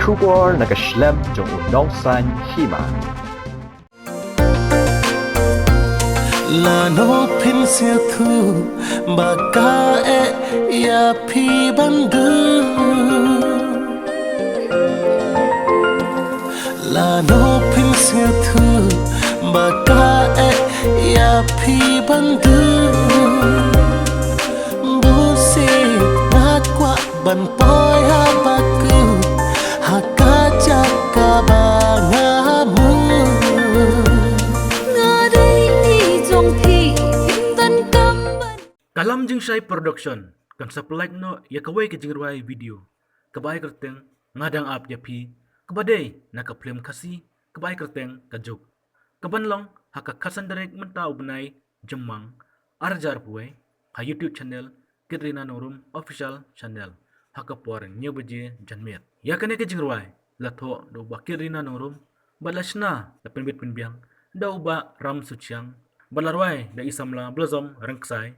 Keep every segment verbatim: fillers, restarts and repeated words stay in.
Khubor na ka shlem jong u nongsan hima. Lano phin sngewthuh ba ka eh ïa phi ban dum? Lano phin sngewthuh ba ka eh ïa phi ban dum? Bunsien nga kwah ban poi ha baku, ha ka jaka ba nga mut. Nga dei i jong phi, phim donkam ban. Ka Lam Jingshai Production kan sa pynlait noh ïa kawei ka jingrwai video kaba ai kyrteng Nga Dang Ap Ïa Phi, kaba dei na ka phlim Khasi kaba ai kyrteng Ka Juk, kaban long ha ka khatsan tarik mynta u bnai Jymmang, ar hajar arphew wei, ha YouTube channel Katrina Nongrum Official Channel, ha ka por hynñiew baje janmiet. Ïa kane ka jingrwai la thoh da u Bah Katrina Nongrum, bad la shna, la pynbit pynbiang da u Bah Ram Suchiang, bad la rwai da i samla Blossom Rangksai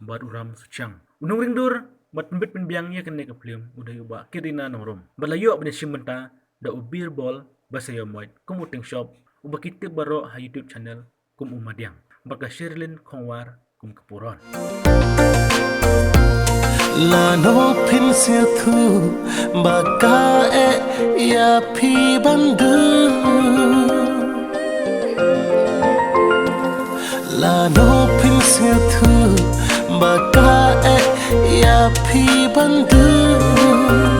bad u Ram Suchiang. U nongring dur bad pynbit pynbiang ïa kane ka phlim u dei u Bah Katrina Nongrum, bad la ïoh ban ïashim bynta da u Birbol Basaiawmoit kum u tyngshop, uba ki tip baroh ha YouTube channel kum u Madiang, bad ka Sherlyn Khongwar kum ka Puron. Lano phin sngewthuh ba ka eh ïa phi ban dum? Lano phin sngewthuh ba ka eh ïa phi ban dum?